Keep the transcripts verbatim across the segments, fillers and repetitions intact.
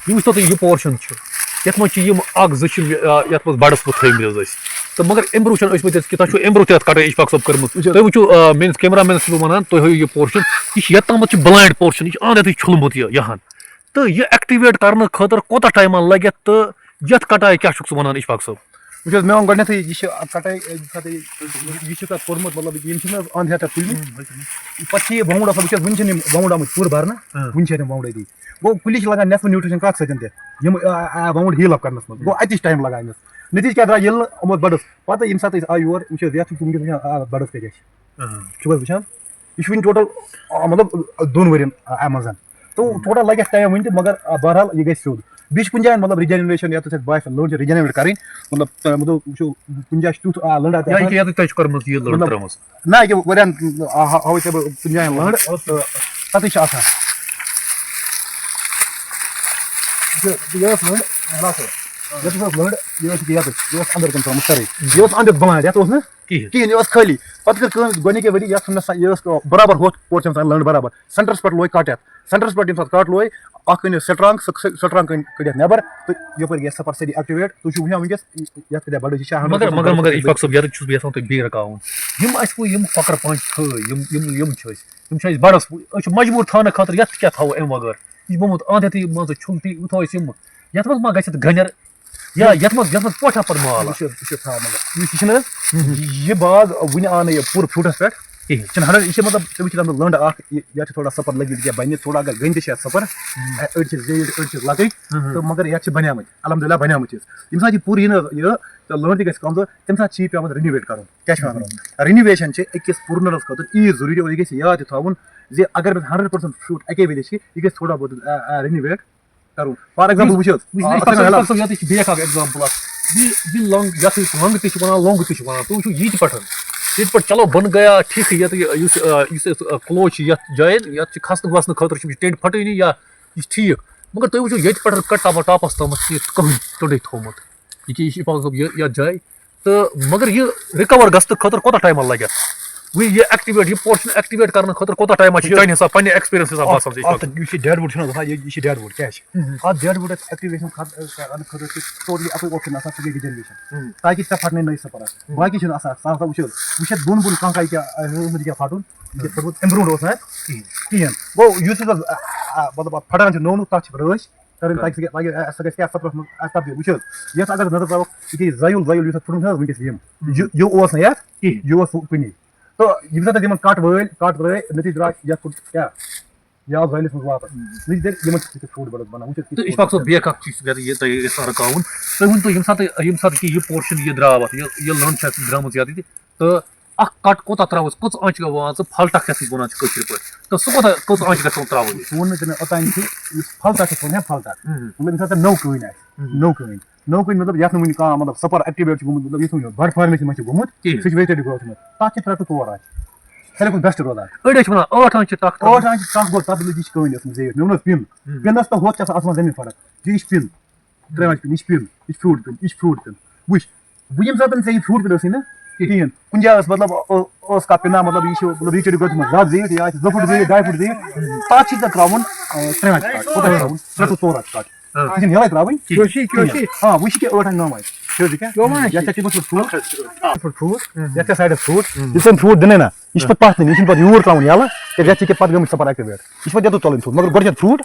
یہِ وٕچھتو تُہۍ، یہِ پورشن چھُ، یَتھ منٛز چھِ یِم اکھ زٕ چھِ، آ، یَتھ منٛز بَڑَس منٛز تھٲومٕتۍ حظ اَسہِ۔ تہٕ مگر اَمہِ برٛونٛہہ چھَنہٕ ٲسمٕتۍ اَسہِ کہِ تۄہہِ چھُو اَمہِ برٛونٛہہ تہِ اَتھ کَٹٲے اِشفاق صٲب کٔرمٕژ۔ وٕچھ حظ۔ تُہۍ وٕچھِو، آ، میٛٲنِس camera manس چھُس بہٕ وَنان، تُہۍ ہٲیِو یہِ پورشن، یہِ چھُ یَتھ تامَتھ چھُ blind پورشن، یہِ چھُ اَنٛد ہٮ۪تھٕے چھُلمُت یہِ یَہَن۔ تہٕ یہِ activate کَرنہٕ خٲطرٕ کوٗتاہ ٹایما لَگہِ اَتھ تہٕ یَتھ کَٹایہِ کیٛاہ چھُکھ ژٕ وَنان اِشفاق صٲب؟ وٕچھ حظ، مےٚ ووٚن گۄڈٕنٮ۪تھٕے، یہِ چھِ اَتھ کَٹٲے، یہِ چھِ اَتھ کوٚرمُت، مطلب، یِم چھِنہٕ حظ اَنٛد ہٮ۪تھ اَتھ تُلمٕتۍ۔ پَتہٕ چھِ یہِ wound آسان، وٕچھ حظ، وٕنہِ چھِنہٕ یِم wound آمٕتۍ پوٗرٕ بَرنہٕ، ہاں۔ وٕنہِ چھِ اَتھ یِم wound أتی۔ گوٚو کُلِس چھِ لَگان نٮ۪صفہٕ nutrition کَتھ سۭتۍ تہِ؟ یِم، آ، آ، wound heal up کَرنَس منٛز۔ گوٚو اَتہِ چھِ time لَگان أمِس۔ نٔتیٖجہٕ کیٛاہ درٛاو؟ ییٚلہِ نہٕ یِمو بَڑَس، پَتہٕ ییٚمہِ ساتہٕ أسۍ آے یور، وٕچھ حظ، یَتھ چھُ وٕنکیٚس وٕچھان، آ، بَڑَس کَتہِ چھِ۔ چھُکھ حظ وٕچھان؟ یہِ چھُ وٕنہِ total، آ، مطلب، دۄن ؤرین، آ، منٛز۔ تو total لَگہِ اَتھ time وٕنہِ تہِ، مگر، آ، بہرحال یہِ گژھِ سیوٚد۔ بیٚیہِ چھِ کُنہِ جایہِ، مطلب، regeneration، یَتھ أسۍ باسہِ لٔنٛڈ چھِ regenerate کَرٕنۍ، مطلب، تۄہہِ، مطلب، وٕچھِو، کُنہِ جایہِ چھِ تیُتھ، آ، لٔنٛڈ اَتہِ یا یہِ آسان۔ کہِ یَتھ تۄہہِ چھِ کٔرمٕژ یہِ لٔنٛڈ مطلب، ترٲومٕژ۔ نہ، یہِ کہِ واریاہَن، آ، ہا-، ہاوو ژےٚ بہٕ کُنہِ جایہِ لٔنٛڈ، تہٕ تَتٕے چھِ آسان۔ یہِ، یہِ ٲس لٔنٛڈ، یَتھ ٲس لٔنٛڈ، یہِ ٲس یہِ یَتَس، یہِ اوس اَندَر کُن ترٛٲومٕژ سٲرٕے۔ یہِ اوس اَندَر blind، یَتھ اوس نہٕ کِہیٖنۍ۔ کِہیٖنۍ، یہِ ٲس خٲلی۔ پَتہٕ کٔر کٲم، گۄڈٕنِکے ؤری یَتھ چھُنہٕ آسان، یہِ ٲس برابر ہُتھ پورشنَس تام لٔنٛڈ برابر۔ سینٹرَس پٮ۪ٹھ لوے کَٹ یَتھ۔ سینٹرَس پٮ۪ٹھ ییٚمہِ ساٹہٕ کَٹ لوے، اَکھ أنِو سٹرانٛگ، سُہ، سُہ، سٹرانٛگ کٔنۍ کٔڑِتھ نٮ۪بَر تہٕ یَپٲرۍ گٔے سَپَر سٲری activate۔ تُہۍ چھِو وٕچھان وٕنکیٚس یَتھ کۭتیٛاہ بَڑٕ، یہِ چھا مگر، ہنٛڈرنٛڈ پٔرسنٛٹ مگر، مگر اِشفاق صٲب، یَتَتھ چھُس بہٕ یَژھان تۄہہِ بیٚیہِ رُکاوُن۔ یِم اَسہِ وۄنۍ یِم کۄکَر پانٛژھ تھٲے، یِم، یِم، یِم چھِ اَسہِ، أسۍ چھِ مجبوٗر تھاونہٕ خٲطرٕ، یَتھ تہِ کیٛاہ تھاوو اَمہِ وغٲر؟ یہِ چھُ گوٚمُت اَنٛد ہٮ۪تھٕے مان ژٕ چھُلتھٕے، وۄنۍ تھاوو أسۍ یِم، یَتھ منٛز ما گژھِ اَتھ گَنٮ۪ر؟ یا یَتھ منٛز، یَتھ منٛز پوشہِ ہا پَتہٕ مال اَتھ۔ وٕچھ حظ، وٕچھ حظ، تھاو مطلب، یُس یہِ چھُنہٕ حظ، یہِ باغ وٕنہِ آو نہٕ یہِ پوٗرٕ فروٗٹَس پٮ۪ٹھ کِہیٖنۍ۔ چھُنہٕ ہَنڈرنٛڈ، یہِ چھِ مطلب، ژےٚ وٕچھِ اَتھ منٛز لٔنٛڈ اَکھ، یہِ، یَتھ چھِ تھوڑا سَپَر لٔگِتھ، یہِ کیٛاہ بَنہِ، تھوڑا اگر گٔنٛڈۍ تہِ چھِ اَتھ سَپَر، اَ-، أڑۍ چھِ زیٖٹھۍ، أڑۍ چھِ لۄکٕٹۍ، تہٕ مگر یَتھ چھِ بَنیمٕتۍ، الحمدللہ بَنیمٕتۍ چھِ۔ ییٚمہِ ساتہٕ یہِ پوٗرٕ یِنہٕ حظ یہِ، تہٕ لٔنٛڈ تہِ گژھِ کَمزور، تَمہِ ساتہٕ چھِ یہِ پٮ۪وان renovate کَرُن۔ کیٛاہ چھِ پٮ۪وان کَرُن؟ Renovation چھِ أکِس پرونَرَس خٲطرٕ ییٖژ ضروٗری، اور یہِ گژھِ یاد تہِ تھاوُن زِ اگر مےٚ ہَنڈرنٛڈ پٔرسنٛٹ فروٗٹ اَکے ؤری چھِ، یہِ گژھِ تھوڑا بہت، آ، آ، renovate کَرُن۔ For example، وٕچھ حظ، وٕچھ حظ، آ، اَتھ چھِ اَتھ چھِ example اَکھ۔ یَتھ چھِ بیٛاکھ اَکھ example اَکھ۔ یہِ، یہِ لنٛگ، یَتھ أسۍ لنٛگ تہِ چھِ وَنان، لونٛگ تہِ چھِ وَنان، تُہۍ وٕچھِو یہِ تہِ پٮ۪ٹھ۔ ییٚتہِ پٮ۪ٹھ چلو بۄنہٕ گٔیا ٹھیٖکھٕے، یَتھ یہِ، یُس، آ، یُس اَسہِ، آ، کُلوچ چھِ یَتھ جایَن، یَتھ چھِ کھَسنہٕ وَسنہٕ خٲطرٕ چھِ یِم ٹٮ۪نٛٹ پھَٹٲنی یا یہِ چھِ ٹھیٖک۔ مگر تُہۍ وٕچھِو ییٚتہِ پٮ۪ٹھ کَٹہٕ تام ٹاپَس تامَتھ چھِ یہِ کٕہٕنۍ ٹُنٛڈٕے تھوٚومُت۔ یہِ کہِ یہِ چھِ یَتھ جایہِ۔ تہٕ مگر یہِ recover گژھنہٕ خٲطرٕ کوٗتاہ ٹایما لگہِ اَتھ؟ وۄنۍ یہِ activate، یہِ portion activate کرنہٕ خٲطرٕ کوٗتاہ ٹایما چھُ یہِ چانہِ حساب، پننہِ experience حساب اَتھ، باسان ژےٚ یہِ اَتھ، پَتہٕ؟ یُس یہِ dead wood چھُنہٕ حظ آسان، یہِ، یہِ چھِ dead wood، کیٛاہ چھِ؟ اَتھ dead woodَس activation خٲطرٕ، کرنہٕ خٲطرٕ چھِ totally اَکُے option آسان، سُہ گٔے regeneration۔ تاکہِ ژےٚ پھٹنَے نٔے سَپَر اَتھ۔ باقٕے چھُنہٕ آسان، سُہ ہسا وٕچھو، وٕچھ اَتھ بۄن بۄن کانٛہہ کانٛہہ یہِ کیٛاہ، آ، ہیوٚتمُت یہِ کیٛاہ پھٹُن، یہِ کیٛاہ پھوٚٹمُت، اَمہِ برونٛٹھ اوس نہٕ اَتھ کِہیٖنۍ۔ گوٚو یُس یُس حظ، آ، آ، مطلب، اَتھ پھٹان چھُ نوٚو نوٚو، تَتھ چھِ رٲچھ۔ کَرٕنۍ، تاکہِ سُہ گژھِ، تاکہِ سُہ گژھِ کیٛاہ سَپرَس منٛز آسہِ تَبدیٖل۔ وٕچھ حظ، یَتھ اگر نظر ترٛاوَکھ، یہِ کیٛاہ یہِ زَیُل زَیُل یُس اَتھ پھُٹمُت چھُ نہ حظ وٕنۍکٮ۪س یِم، یہِ، یہِ اوس نہٕ یَتھ کِہیٖنۍ۔ یہِ اوس ہُہ کُنی۔ تہٕ ییٚمہِ ساتہٕ أسۍ یِمَن کَٹ وٲلۍ، کَٹ ترٛٲے، نٔتیٖجہٕ درٛاو یَتھ پھُٹ کیٛاہ؟ یہِ آو زٲیلَس منٛز واپَس۔ نٔتیٖجہٕ درٛاو یِمَن چھِ تِتھۍ پھرٛوٗٹ بَڑَس بَنان۔ وٕچھ حظ، تہٕ اِشفاق صٲب، بیٚیہِ اَکھ چیٖز چھُ یَتھ، یہِ تۄہہِ یَژھان رُکاوُن۔ تُہۍ ؤنۍ تو، ییٚمہِ ساتہٕ، ییٚمہِ ساتہٕ کہِ یہِ portion یہِ درٛاو اَتھ، یہِ، یہِ لٔنٛڈ چھِ اَتھ درٛامٕژ یَتھ ییٚتہِ، تہٕ اکھ کٹ کوٗتاہ ترٛاوو أسۍ، کٔژ آنچہِ گٔے وٲژ، پھل ٹکھ یَتھ أسۍ وَنان چھِ کٲشِر پٲٹھۍ، تہٕ سُہ کوٗتاہ، کٔژ آنچہِ گژھِ تِمن ترٛاوٕنۍ؟ سُہ ووٚن مےٚ ژےٚ مےٚ اوٚتانۍ کہِ یُس پھل ٹکھ چھِ، سُہ وَنہِ ہا پھل ٹکھ۔ مطلب، ییٚمہِ ساتہٕ ژےٚ نٔو کٔہٕنۍ آسہِ، نٔو کٔہٕنۍ، نٔو کٔہٕنۍ مطلب یَتھ نہٕ وُنہِ کانٛہہ مطلب سپر ایکٹیویٹ چھُ گوٚمُت، مطلب یُتھ وُنہِ بڈ فارمیشن منٛز چھُ گوٚمُت، کِہیٖنۍ۔ سُہ چھُ ویجٹیبل گروتھ منٛز، تَتھ چھِ ترٛےٚ ٹُو ژور آنچہِ۔ ساروی کھۄتہٕ بیسٹ روزان۔ أڑۍ حظ چھِ وَنان ٲٹھ آنچہِ ٹکھ ترٛاوُن۔ ٲٹھ آنچہِ ٹکھ گوٚو تَتھ منٛز چھِ کٔہٕنۍ ٲسمٕژ زیٖٹھ۔ مےٚ ووٚن حظ پِن، پِنَس تہٕ ہُتھ چھِ آسان آسمان زٔمیٖن فرق۔ یہِ چھِ پِن۔ ترٛےٚ آنچہِ پِن، یہِ چھِ پِن، یہِ چھِ فروٗٹ پِن، یہِ چھِ فروٗٹ پِن۔ وٕچھ، بہٕ ییٚمہِ ساتہٕ ژےٚ یہِ فروٗٹ پِن ٲسٕے نہ کِہیٖنۍ۔ کِہیٖنۍ۔ کُنہِ جایہِ ٲس مطلب، ٲ-، ٲس کانٛہہ پِنا، مطلب، یہِ چھُ، مطلب، یہِ چھُ گوٚمُت زیادٕ زیٖٹھ، یا آسہِ زٕ فُٹ زیٖٹھ، ڈاے فُٹ زیٖٹھ، تَتھ چھِ ژےٚ ترٛاوُن، ٲ، ترٛےٚ آنچہِ کَٹ، کوٗتاہ چھِ ترٛاوُن؟ ترٛےٚ ٹُو ژور آنچہِ کَٹ۔ آ۔ یہِ چھِنہٕ یَلَے ترٛاوٕنۍ کِہیٖنۍ۔ کیوشی، کِہیٖنۍ۔ کیوشی۔ آ، وٕچھ یہِ کیٛاہ ٲٹھ آنچہِ، نَو آنچہِ۔ کیوشی کیٛاہ؟ نَو آنچہِ۔ یَتھ چھےٚ تِمَن سۭتۍ فروٗٹ، فروٗٹ، یَتھ چھےٚ سایڈَس فروٗٹ، یُس أمۍ فروٗٹ دِنَے نہ، یہِ چھِ پَتہٕ پَتھ نِنۍ، یہِ چھِنہٕ پَتہٕ یوٗر ترٛاوُن یَلہٕ، کیٛازِ یَتھ چھِ ییٚکیٛاہ پَتہٕ گٔمٕتۍ سَپر ایکٹِویٹ۔ یہِ چھِ پَتہٕ یَتَتھ تُلٕنۍ فروٗٹ، مگر گۄڈٕ چھِ یَتھ فروٗٹ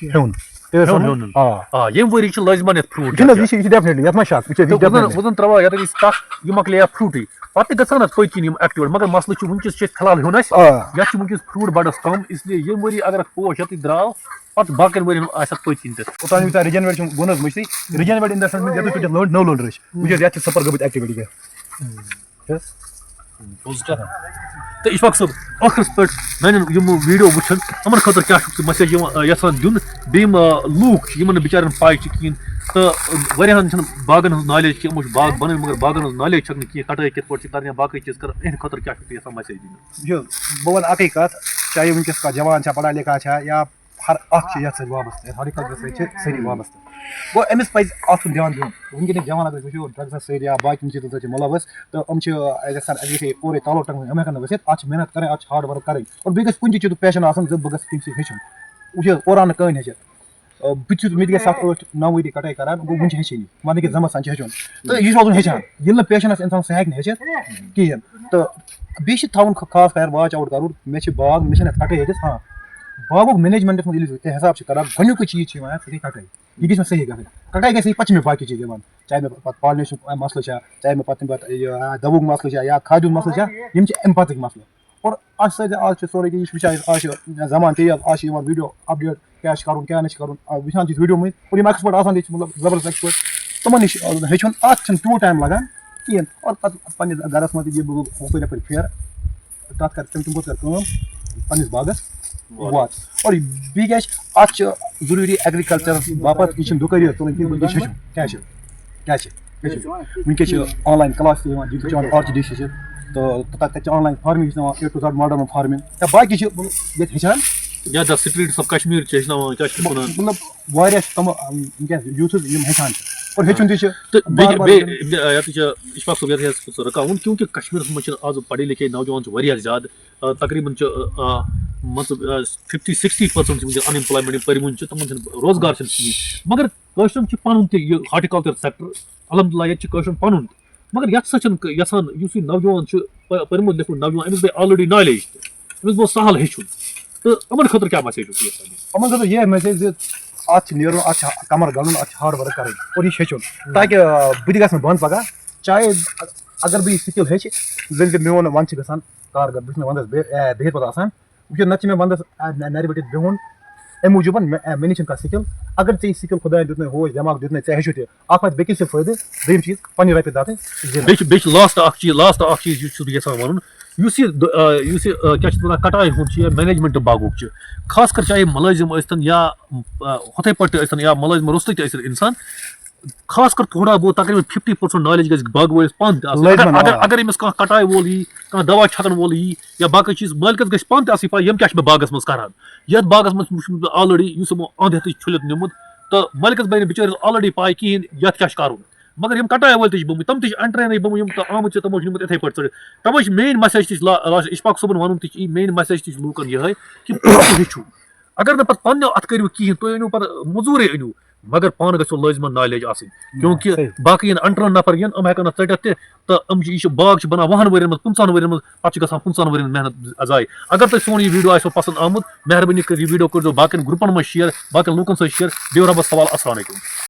ہیوٚن۔ تیٚلہِ ٲسۍ ہیوٚن، وَنان، ہیوٚن۔ آ۔ آ، ییٚمہِ ؤری چھِ لٲزمَن یَتھ فروٗٹ چھِ، چھِنہٕ حظ، یَتھ یہِ چھِ، یہِ چھِ ڈیفنیٹلی، یَتھ ما چھِ شک، یہِ چھِ، یہِ چھِ تہٕ وُزن، ڈیفنیٹلی۔ وُزن ترٛاوان یَتھ أسۍ تَتھ، یہِ مۄکلے یا فروٗٹٕے۔ پَتہٕ تہِ گژھان اَتھ پٔتۍ کِنۍ یِم ایکٹیویٹ، مگر مسلہٕ چھُ وٕنکیٚس چھِ أسۍ فِلحال ہیوٚن اَسہِ، آ۔ یَتھ چھِ وٕنکیٚس فروٗٹ بَڑَس کَم، اس لیے ییٚمہِ ؤری اگر اَتھ پوش یَتٕے درٛاو، پَتہٕ باقیَن ؤرِین آسہِ اَتھ پٔتۍ کِنۍ تہِ۔ اوٚتام یُس تۄہہِ رِجَنویٹ چھُ گوٚو نہ حظ مٔشتٕے، رِجَنویٹ اِن دا سینس یَتھ پٮ۪ٹھ لٔنٛڈ، نٔو لٔنٛڈ رٔچھ، وٕچھ حظ، یَتھ چھِ سُپَر گٔمٕتۍ ایکٹیویٹ گٔے۔ چھِ حظ؟ پوٚز کَتھ۔ تہٕ اِشفاق صٲب، ٲخرَس پٮ۪ٹھ میٛانٮ۪ن یِم ویٖڈیو وٕچھَن، یِمَن خٲطرٕ کیٛاہ چھُکھ ژٕ message یِوان، آ، یَژھان دیُن؟ بیٚیہِ یِم، آ، لوٗکھ چھِ، یِمَن نہٕ بِچارٮ۪ن پَے چھِ کِہیٖنۍ، تہٕ، آ، واریاہَن چھِنہٕ باغَن ہٕنٛز نالیج کینٛہہ، یِمو چھِ باغ بَنٲوۍ مگر باغَن ہٕنٛز نالیج چھَکھ نہٕ کینٛہہ، کَٹٲے کِتھ پٲٹھۍ چھِ کَرٕنۍ یا باقٕے چیٖز کَرٕنۍ، یِہِنٛدِ خٲطرٕ کیٛاہ چھُکھ ژٕ یَژھان message دِنۍ؟ وٕچھ حظ، بہٕ وَنہٕ اَکٕے کَتھ، چاہے وٕنکیٚس کانٛہہ جوان چھا، پَڑھا لِکھا چھا یا ہر اکھ چھِ یَتھ سۭتۍ وابستہٕ، یَتھ ہارٹیکلچر سۭتۍ چھِ سٲری وابستہٕ۔ گوٚو أمِس پَزِ اَتھ کُن دھیان دیُن۔ وٕنکیٚنٕکۍ جوان اگر أسۍ وٕچھو، ڈرٛگسَس سۭتۍ یا باقیَن چیٖزَن سۭتۍ چھِ مُلوث، تہٕ یِم چھِ، اَسہِ گژھِ اَسہِ گژھِ اورَے تعلق تھاوُن، یِم ہٮ۪کَن نہٕ ؤسِتھ۔ اَتھ چھِ محنت کَرٕنۍ، اَتھ چھِ ہارڈ ؤرٕک کَرٕنۍ، اور بیٚیہِ گژھِ کُنہِ تہِ چیٖزُک پیشَن آسُن زِ بہٕ گژھٕ تٔمۍ سۭتۍ ہیٚچھُن۔ وٕچھ حظ، اورٕ آو نہٕ کٕہٕنۍ ہیٚچھِتھ۔ آ، بہٕ تہِ چھُس، مےٚ تہِ گٔے ستھ ٲٹھ نو ؤری کٹٲے کران، گوٚو وُنہِ چھِ ہیٚچھٲنی، مطلب کہِ زمس سان چھِ ہیٚچھُن۔ تہٕ یہِ چھُ روزُن ہیٚچھان، ییٚلہِ نہٕ پیشنس انسان سُہ ہیٚکہِ نہٕ ہیٚچھِتھ کِہیٖنۍ۔ تہٕ بیٚیہِ چھِ تھاوُن خ-، خاص خیال، واچ آوُٹ کرُن۔ مےٚ چھِ باغ، مےٚ چھِنہٕ کٹٲے یٲژ، ہاں، باغُک مینجمنٹس منٛز ییٚلہِ أسۍ حساب چھِ کران، گۄڈٕنیُکُے چیٖز چھِ یِوان اَتھ، سُہ گٔے کٹٲے۔ یہِ گژھِ مےٚ صحیح گژھٕنۍ۔ کٹٲے گژھِ نہٕ، پتہٕ چھِ مےٚ باقٕے چیٖز یِوان، چاہے مےٚ پتہٕ پالنیشنُک مسلہٕ چھا، چاہے مےٚ پتہٕ تَمہِ پتہٕ یہِ، آ، دَوہُک مسلہٕ چھا یا کھادِ ہُنٛد مسلہٕ چھا، یِم چھِ اَمہِ پتٕکۍ مسلہٕ۔ اور اَتھ سۭتۍ آز چھِ سورُے کینٛہہ، یہِ چھُ وٕچھان، آز چھِ زمان تیز، آز چھِ یِوان ویٖڈیو اپڈیٹ، کیٛاہ چھِ کَرُن، کیٛاہ نہٕ چھِ کَرُن، آ، وٕچھان چھِ أسۍ ویٖڈیو مٔنٛزۍ۔ اور یِم ایکسپٲرٹ آسان تہِ چھِ، مطلب، زبردست ایکسپٲرٹ، تِمَن نِش، آ، ہیٚچھُن، اَتھ چھِنہٕ تیوٗت ٹایم لَگان کِہیٖنۍ۔ اور پَتہٕ پنٛنِس گَرَس منٛز تہِ یہِ بہٕ ہُپٲرۍ یَپٲرۍ پھیرٕ، تَتھ کَرٕ تِم، تِم پَتہٕ کَرٕ کٲم پنٛنِس باغَس واتہٕ۔ اور بیٚیہِ کیٛاہ چھِ، اَتھ چھِ ضروٗری ایگریکلچر باپتھ، یہِ چھِنہٕ دُکٲنی یوت تُلٕنۍ کینٛہہ، بلکہِ چھِ ہیٚچھُن۔ کیٛاہ چھِ؟ کیٛاہ چھِ؟ کیٛاہ چھِ؟ وٕنکیٚس چھِ آن لاین کلاس تہِ یِوان، یِم تہِ چون آرچڈ ڈِش چھِ، تہٕ تَتہِ، تَتہِ چھِ آن لاین فارمنگ ہیٚچھناوان، A to Z modern farming. یا باقٕے چھِ، مطلب، ییٚتہِ ہیٚچھان۔ یا the streets of Kashmir چھِ ہیٚچھناوان، کیٛاہ چھِ وَنان؟ مطلب، واریاہ چھِ تِم، وٕنکیٚس یوٗتھٕز یِم ہیٚچھان چھِ۔ اور ہیٚچھُن تہِ چھِ تہٕ بیٚیہِ، بار بار بیٚیہِ، ہیٚچھُن۔ ییٚتہِ، ییٚتہِ چھِ اِشفاق صٲب، ییٚتہِ ہیٚکہِ سُہ رُکاوُن، کیونکہ کشمیٖرَس منٛز چھِنہٕ آز پَڑھے لِکھے نوجوان چھِ واریاہ زیادٕ۔ آ، تقریباً چھِ، آ، آ، مان ژٕ، آ، ففٹی سکسٹی پٔرسنٹ چھِ وٕنکیٚن ان ایمپلایمنٹ، یِم پٔرۍ وٕنۍ چھِ، تِمن چھِنہٕ روزگار چھِنہٕ کِہیٖنۍ۔ مگر کٲشرٮ۪ن چھُ پَنُن تہِ یہِ ہارٹیکلچر سیکٹر، الحمدللہ، ییٚتہِ چھِ کٲشرٮ۪ن پَنُن تہِ۔ مگر یَتھ سۭتۍ چھِنہٕ یَژھان، یُس یہِ نوجوان چھُ، پ-، پوٚرمُت لیوٚکھمُت نوجوان، أمِس گٔے آلریڈی نالیج تہِ، أمِس گوٚو سہل ہیٚچھُن۔ تہٕ یِمن خٲطرٕ کیٛاہ مسیج چھُ یَژھان دِنۍ؟ یِمن خٲطرٕ یِہے مسیج زِ اَتھ چھِ نیرُن، اَتھ چھِ کمر گنٛڈُن، اَتھ چھِ ہارڈ ورک کَرٕنۍ اور یہِ چھِ ہیٚچھُن، تاکہِ، آ، بہٕ تہِ گژھٕ نہٕ بنٛد پگاہ۔ چاہے اگر بہٕ یہِ سکل ہیٚچھِ، زِ، زِ میون وَندٕ چھُ گژھان کارگر، بہٕ چھُس نہٕ وَندَس بے-، اے، بِہِتھ پَتہٕ آسان۔ وٕچھِو، نَتہٕ چھِ مےٚ وَندَس، اے، نَ-، نَرِ ؤٹِتھ بِہُن۔ اَمہِ موٗجوٗبَن مےٚ، اے، مےٚ نِش چھِنہٕ کانٛہہ سِکِل۔ اگر ژےٚ یہِ سِکِل خۄدایَن دیُتنَے ہوش دٮ۪ماغ دیُتنَے، ژےٚ ہیٚچھُتھ یہِ، اَکھ واتہِ بیٚکِس تہِ فٲیدٕ، دوٚیِم چیٖز پَنٕنہِ رۄپیہِ دَہ تہِ زینان۔ بیٚیہِ چھُ، بیٚیہِ چھُ لاسٹ اَکھ چیٖز، لاسٹ اَکھ چیٖز یُس چھُس بہٕ یَژھان وَنُن، یُس یہِ دُ-، آ، یُس یہِ، آ، کیٛاہ چھِ اَتھ وَنان، کٹایہِ ہُنٛد چھُ یا مینجمنٹ باغُک چھُ، خاص کر چاہے مُلٲزِم ٲسۍتَن یا، آ، ہُتھَے پٲٹھۍ تہِ ٲسۍتَن یا مُلٲزِم روٚستُے تہِ ٲسِتَن اِنسان، خاص کر تھوڑا بہت، تقریباً ففٹی پٔرسنٹ نالیج گژھِ باغہٕ وٲلِس پانہٕ تہِ آسٕنۍ۔ اگر، لٲزمَن، اگر، آ۔ اگر أمِس کانٛہہ کٹایہِ وول یی، کانٛہہ دوا چھَکَن وول یی یا باقٕے چیٖز، مٲلکَس گژھِ پانہٕ تہِ آسٕنۍ پَے، یِم کیٛاہ چھِ مےٚ باغَس منٛز کَران۔ یَتھ باغَس منٛز چھُ مےٚ آلریڈی، یُس یِمو اَنٛد ہٮ۪تھٕے چھُلِتھ نیوٗمُت، تہٕ مٲلکَس بَنہِ بِچٲرِس آلریڈی پَے کِہیٖنۍ، یَتھ کیٛاہ چھُ کَرُن۔ مگر یِم کٹایہِ وٲلۍ تہِ چھِ بٔمٕتۍ، تِم تہِ چھِ اَنٹرینٕے بٔمٕتۍ، یِم تہٕ آمٕتۍ چھِ، تِمو چھِ نِمُت یِتھَے پٲٹھۍ ژٔٹِتھ۔ تَوَے چھِ مین مسیج تہِ چھِ لا-، لاسٹ اِشفاق صٲبُن وَنُن تہِ چھِ یی، مین مسیج تہِ چھِ لوٗکَن یِہوٚے کہِ پانہٕ تہِ ہیٚچھِو۔ اگر نہٕ پَتہٕ پنٛنیو اَتھٕ کٔرِو کِہیٖنۍ، تُہۍ أنِو پَتہٕ مٔزوٗرٕے أنِو، مگر پانہٕ گژھیو لٲزمَن نالیج آسٕنۍ۔ نہ، کیونکہ صحیح۔ باقٕے یِن اَنٹرن نفر یِن، یِم ہٮ۪کَن اَتھ ژٔٹِتھ تہِ، تہٕ یِم چھِ، یہِ چھِ باغ چھِ بَنان وُہَن ؤرِیَن منٛز، پٕنٛژٕہَن ؤرِیَن منٛز، پَتہٕ چھِ گژھان پٕنٛژٕہَن ؤرِیَن محنت ضایع۔ اگر تۄہہِ سون یہِ ویٖڈیو آسیو پَسنٛد آمُت، مہربٲنی کٔرِتھ یہِ ویٖڈیو کٔرۍزیو باقٕیَن گرُپَن منٛز شِیَر، باقٕیَن لوٗکَن سۭتۍ شِیَر۔ بیٚیہِ رۄبَس حوالہٕ، السلام علیکُم۔